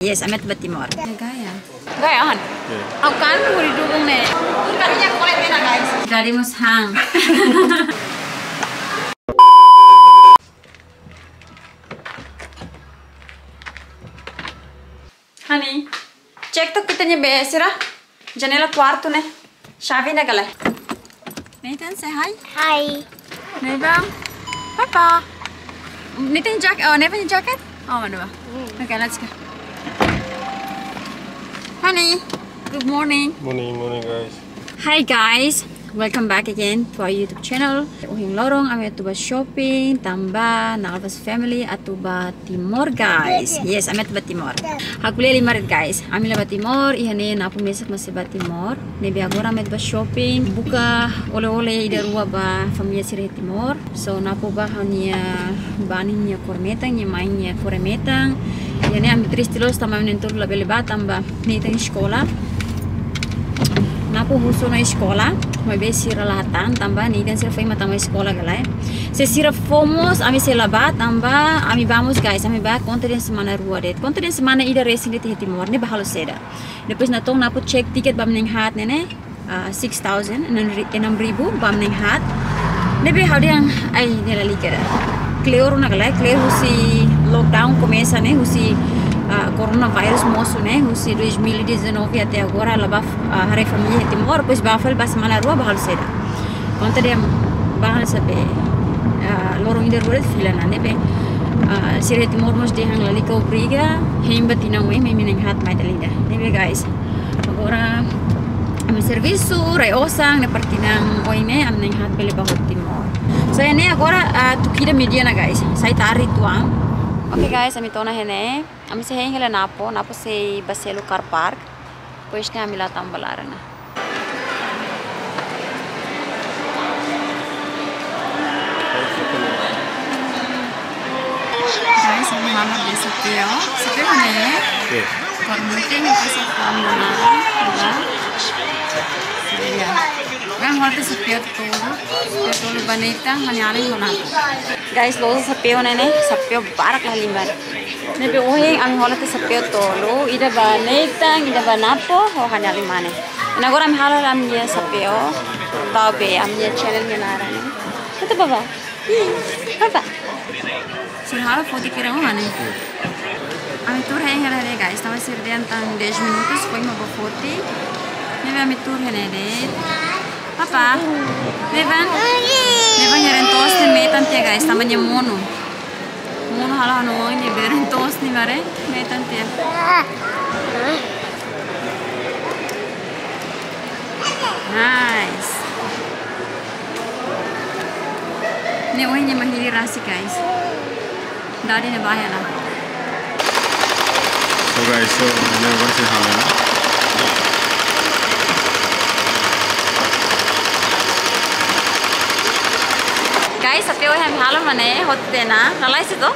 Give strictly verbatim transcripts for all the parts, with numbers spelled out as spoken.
Yes, ami atu bá Timor. Ya, gaya. Gaya, han? Oke. Ha'u kan huri dukung ne'e. Daddy mós han. Honey, cek tok ita-nia be sira. Janela kuartu ne'e. Xave ne'e ka lae? Nathan, say hi. Hi. Nevan. Papa. Nathan jacket. Oh, Nathan jacket. Oh, mana ba? Hmm. Okay, let's go. Honey, good morning. Morning, morning, guys. Hi, guys. Welcome back again to our YouTube channel. Ohin loron ami atu bá shopping, tanba Nalva's family atu bá Timor, guys. Yes, ami atu bá Timor. Ha'u ko'alia liu mai de'it, guys. Ami la bá Timor, iha ne'e Napo mesak mak sei bá Timor. Ne'ebé agora ami atu bá shopping, buka ole-ole ida rua ba família sira iha Timor. So, Napo bá ha'u-nia bani nia kore-metan, nia mãe nia kore-metan. Iha ne'e ami triste loos tanba ami na'in-tolu labele bá tanba Nathan eskola. Napo husu ona eskola, maibé sira la hatán tanba Nathan sira foin mak tama eskola ka lae. Se sira fó mós, ami sei la bá tanba ami bá mós, guys, ami bá konta dehan semana rua de'it. Konta dehan semana ida resin de'it iha Timor, ne'e bá halo saida. Depois natoon Napo cek tiket ba ami na'in-haat ne'e ne'e, ah, six thousand, enam ri-, enam ribu ba ami na'in-haat. Ne'ebé ha'u dehan, ai, ne'e lalika ida. Kleur ona ka lae, kleur husi lockdown komesa ne'e, husi, ah, coronavirus mosu ne'e, husi dois mil e dezanove até agora, la bá, ah, haree família iha Timor, depois bá fali bá semana rua, bá halo saida. Konta dehan bá hanesan be, ah, loron ida rua de'it fila ona, ne'ebé, ah, sira iha Timor mós dehan lalika obriga, hein ba tinan oin, mai ami na'in-haat mai dala ida. Ne'ebé, guys, agora ami servisu, rai osan, ne'e para tinan oin ne'e, ami na'in-haat bele bá hotu Timor. So, iha ne'e agora, ah, tuku ida meiudia ona, guys. Sai tarde uitoan. Oke, guys, ami to'o ona iha ne'e. Ami sei hein hela Napo, Napo sei bá selu car park. Depois ne'e ami la'o tama ba laran ona. Guys, ami halo be sapeu. Sapeu ne'e? Oke. Kór mungkin itu sapeu mana? Iya. Kan halo sapeu tolu. Sapeu tolu ba Nathan, ha'u-nia alin ho Napo. Guys, loos sapeu ne'e ne'e, sapeu barak la liman. Ne'ebé ohin ami hola tiha sapeu tolu, ida ba Nathan, ida ba Napo, ho ha'u-nia alin mane. Ne'e agora ami halo ami-nia sapeu, tau be ami-nia channel nia naran. Atu bá bá. Bá bá. Sira halo foti kira ho mane. Ami tuur hein hela de'it, guys, tanba sira dehan tan dez minutos, foin mak bá foti. Ne'ebé ami tuur hein hela de'it. Papa, Nevan. Nevan heren toos ne'e metan tiha, guys, tanba nia monu. Monu halo hanoin ne'ebé heren toos ne'e mare, metan tiha. Nice. Ne'e ohin nia mak hili rasik, guys. Daddy ne'e bá hela. So guys, so ne'e agora sei halo ona. Guys, sapeu ohin ami halo mak ne'e, hotu tiha ona, lalais ida.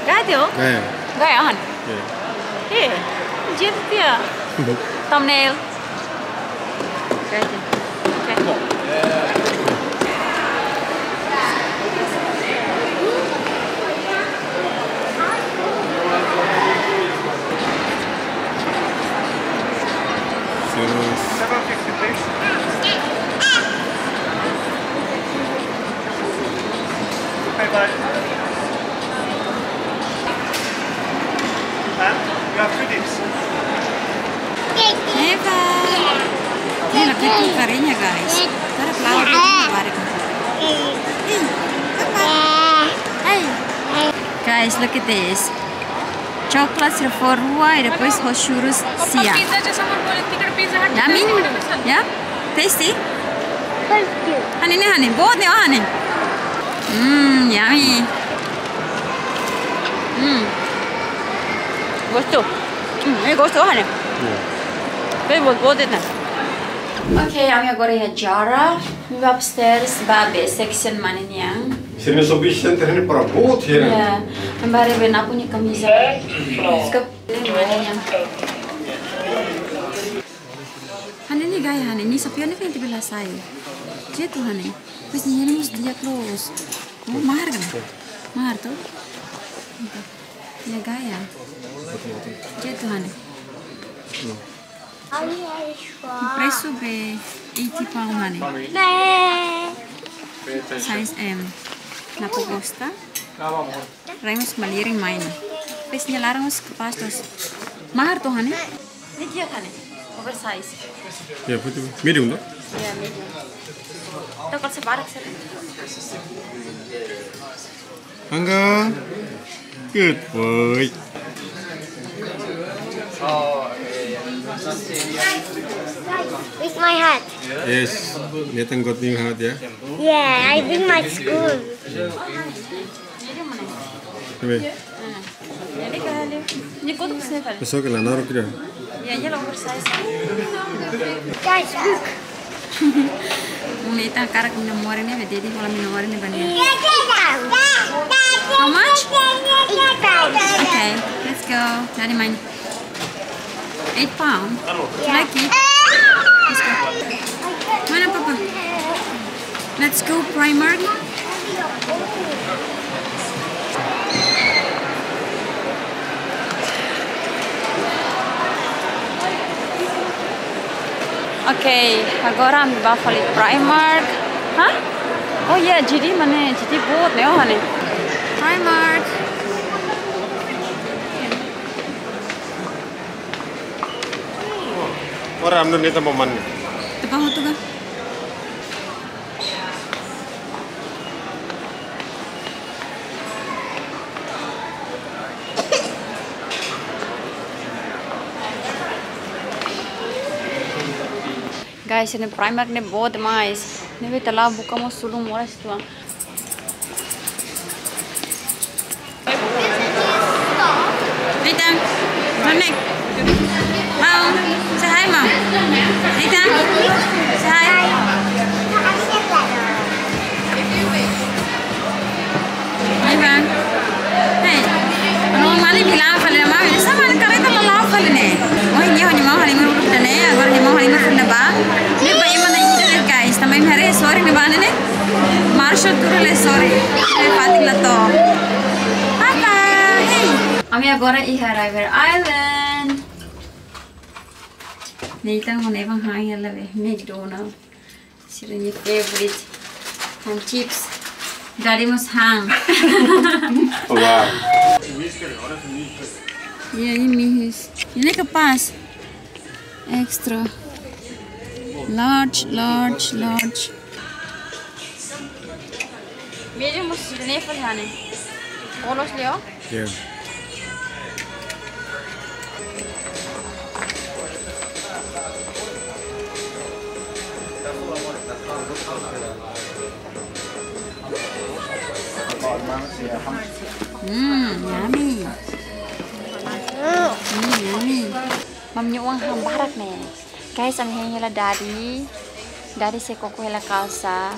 Gaya tiha? Gaya. Gaya, han? Iya. Iya. Jim tiha. Thumbnail. Oke, oke. Oke. Terus. Seven fifty, please. Bye bye. Huh? You have two dips. Eva. Ne'e la betul karinya, guys. Cara pelan, balik. Hey. Guys, look at this. Chocolate sira fó rua i depois ho churros sia. Yummy? Yeah? Tasty? Thank you. Honey, ne'e honey. Boot ne'e, oh, honey. Mm, yummy. Mm. Gostu? Mm, ne'e gostu, oh, honey. Iya. Baik, boot, boot ne'e. Oke, ami agora iha Zara. Ami bá upstairs, bá be section mane nian. Sira-nia só bicho sente ne'e para boot, ya. Ya, ami bá haree be Napo nia kamiza. Ska mane nian. Honey, ne'e gaya, honey, nia sapeu ne'e kan tipe la sai. Jetu, honey. Depois nia ne'e mós di'ak loos. Oh, mahar kan? Mahar to? Ya gaya. Jeitu hanesan. Presu be eighty pound hanesan. Size M. Napo gosta. Rai mós malirin mai ne'e. Pes nia laran mós kapás dos. Mahar to hanesan. Ne'e di'ak hanesan. Oversize. Ya, betul. Medium to? Ya, medium. Tau kalau sebarak sih. Angga. Good boy. With my hat. Yes, Nathan got new hat, ya. Yeah, I bring my school. Coba. Besok ke lana rok kira. Ya, ya, lo oversize. Guys, look. Nathan hakarak mina more ne'e, be daddy hola mina more ne'e ba nia. How much? Eight pounds. Okay, let's go. Daddy mai. Eight pound. You like it? Let's go. Mana papa? Let's go Primark. Ok, agora ami bá fali Primark. Hah? Oh ya, jadi mana? Jadi boot ne'e, oh, hanesan. Primark. Ora amnu ni tambo man. Tepa hotu ka? Guys, ne'e Primark ne'e boot demais. Ne'ebé ita la'o buka mós ulun moras tuan. Nathan, Mom, Nick. Mom, say hi, Mom. Nathan, say hi. Nathan. Hey, no mali bilang fali ma, sama kareta la fali ne'e. Oh, ini hanya mau hari mau dane, agora hanya mau hari mau fali ba. Ne'e ba ema na internet, guys. Também haree, sorry ne'e ba ne'e. Marshall tuur lai, sorry. Ne'e fatin la to'o. Papa, hey. Ami agora iha River Island. Nathan ho Nevan han hela be McDonald. Sira-nia favorite. Han chips. Daddy mós han. Wow. Ya, ini mihis. Ini kapás. Extra. Large, large, large. Medium mós ne'e fali hanesan. Polos leo. Ya. Hmm, yummy. Hmm, yummy. Mami nia oan han barak ne'e. Guys, ami hein hela daddy. Daddy sei koko hela kalsa.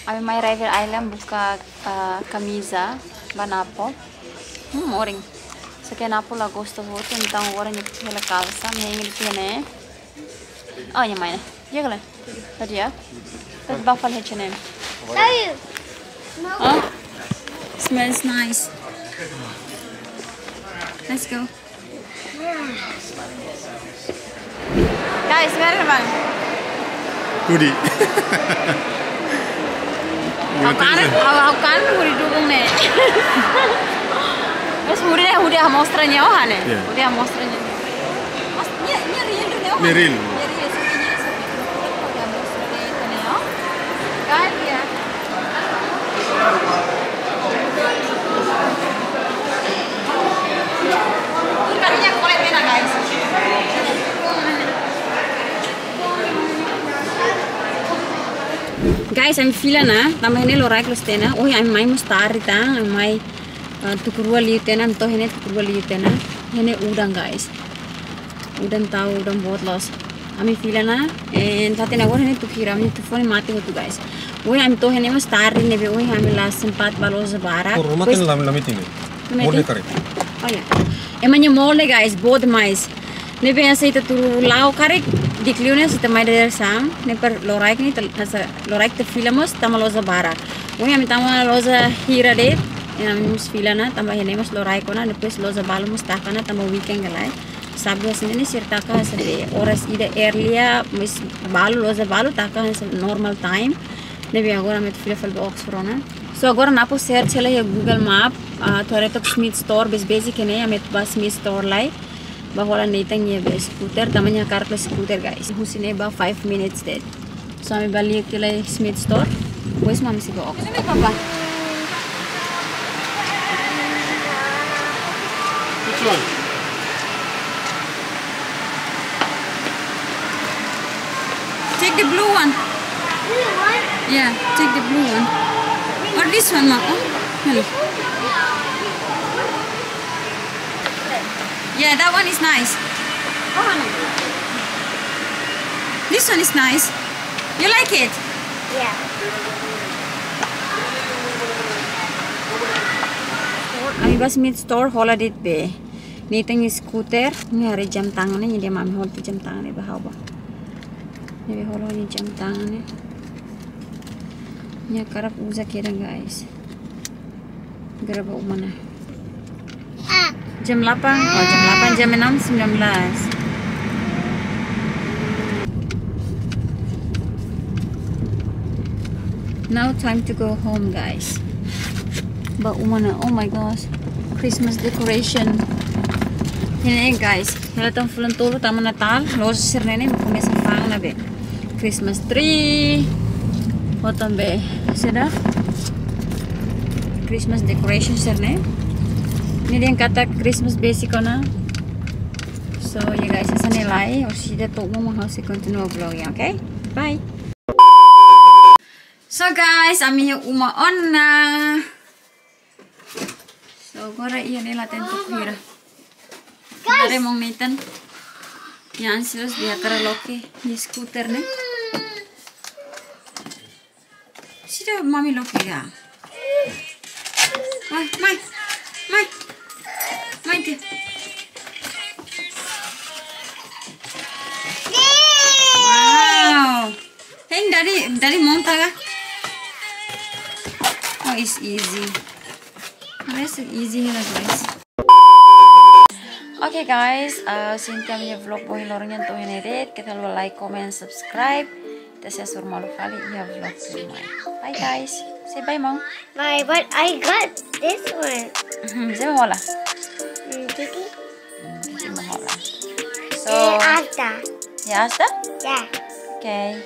Ami mai River Island buka, eh, kamiza ba Napo. Hmm, morin. Só que Napo la gosta hotu, entaun agora nia koko hela kalsa, ami hein hela tiha ne'e. Oh, nia mai ne'e. Ya kala. Tadi ya. Tadi bá fali H and M. Oh, smells nice. Let's go. Guys, mari bang. Hoodie. Ha'u kan, ha'u, ha'u kan hoodie dukung ne'e. Mas hoodie ne'e, hoodie amostra nia, oh, hanesan. Ya. Hoodie amostra nia. Mas, nia, nia real duni, oh, hanesan. Nia real. Nia real, sepertinya, sepertinya, hoodie amostra nia, oh. Kan, ya. Guys, ami fila ona, tanba ne'e loraik loos tiha ona. Ohin ami mai mós tarde tan, ami mai, eh, tuku rua liu tiha ona, to'o ne'e tuku rua liu tiha ona. Ne'e udan, guys. Udan tau, udan boot loos. Ami fila ona, and fatin agora ne'e tuku hira, ami telefone mate hotu, guys. Ohin ami to'o ne'e mós tarde, ne'ebé ohin ami la sempat bá loja barak. Por rumah. Pois, tem lá, lá meeting. Lá meeting? Mall de kare. Oh ya. Ema nia mall ne'e, guys, boot demais. Ne'ebé hanesan ita tuur la'o karik, di'ak liu ne'e, se ita mai dadeer-saan, ne'e para loraik ne'e, ita, hanesan loraik ita fila mós, tama loja barak. Ohin ami tama loja hira de'it, Ami mós fila ona, tanba iha ne'e mós loraik ona, depois loja balu mós taka ona, tanba weekend ka lae. Sábadu hanesan ne'e sira taka hanesan oras ida early, mas balu, loja balu taka hanesan normal time. Ne'ebé agora ami atu fila fali ba Oxford ona. So agora nia apá search hela iha Google Map, ah, atu haree took Smith Store, basic basic ne'e, ami atu ba Smith Store lai. Ba hola Nathan nia be scooter, tanba nia hakarak scooter, guys. Husi ne'e ba five minutes de'it. So ami bá lia tiha lai Smith Store. Depois ami sei ba Oxford. Ini, Papa. Which one? Take the blue one. Blue one? Yeah, take the blue one. Or this one, Ma. Oh, hello. Yeah, that one is nice. Oh, no. This one is nice. You like it? Yeah. Ami ba Smith Store hola de'it be Nathan nia scooter, ne'e haree jam tangan ne'e, nia dehan mami hola tiha jam tangan ne'e ba ha'u ba. Ne'ebé hola nia jam tangan ne'e. Nia hakarak uza kedan, guys. Gerak ba uma ona. Ah. Jam delapan, oh, jam delapan, jam enam, sembilan belas. Now time to go home, guys. Ba uma ona, oh my gosh. Christmas decoration. Ne'e, guys, hela tan fulan tolu tama Natal, loja sira-ne'e ne'e komesa fa'an ona be Christmas tree. Hotu tan be, saida, Christmas decoration sira-ne'e. Nia dehan katak Christmas basic ona. So, ya guys, hanesan ne'e lai, orsida to'o uma mak ha'u sei kontinua vlog, ya, oke? Bye. So guys, ami iha uma ona. So, agora iha ne'e la'ós tempu kira. Guys. Haree maun Nathan. Nia ansiozu, nia hakarak loke nia scooter ne'e. Saida mami loke ya. Mai, mai, mai. Mai tiha. Wow. Hein, Daddy, Daddy monta ka? Oh, it's easy. Haree hanesan easy hela, guys. Oke, guys, eh, sente ami-nia vlog ba ohin loron nian to'o iha ne'e de'it. Keta haluha like, comment, subscribe. Ita sei hasoru malu fali iha vlog tuirmai. Bye, guys. Say bye, Mom. Bye, but I got this one. Mhm, sé mak hola? Mm, Kiki. Mm, Kiki mak hola. So, eh, Asda. Ya, Asda? Ya. Oke.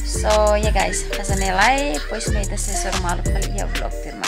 So, ya guys, hanesan ne'e lai, depois mak ita sei hasoru malu fali iha vlog tuirmai.